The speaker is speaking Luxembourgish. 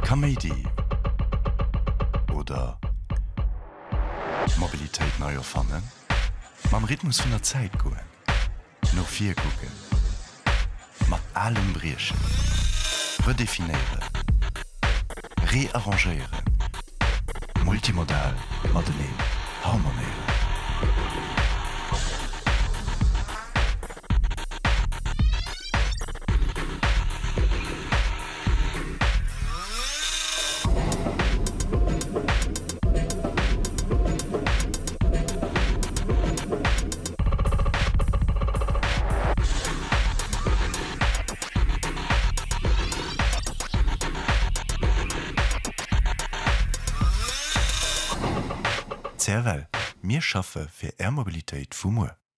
Kaméidi oder Mobilitéit nei erfannen? Mam Rhythmus vun der Zäit goen, no vir kucken, mat Alem briechen, redefinéieren, rearrangéieren, multimodal mateneen harmonéieren. CFL, Mir schaffe fir Är Mobilitéit vu muer.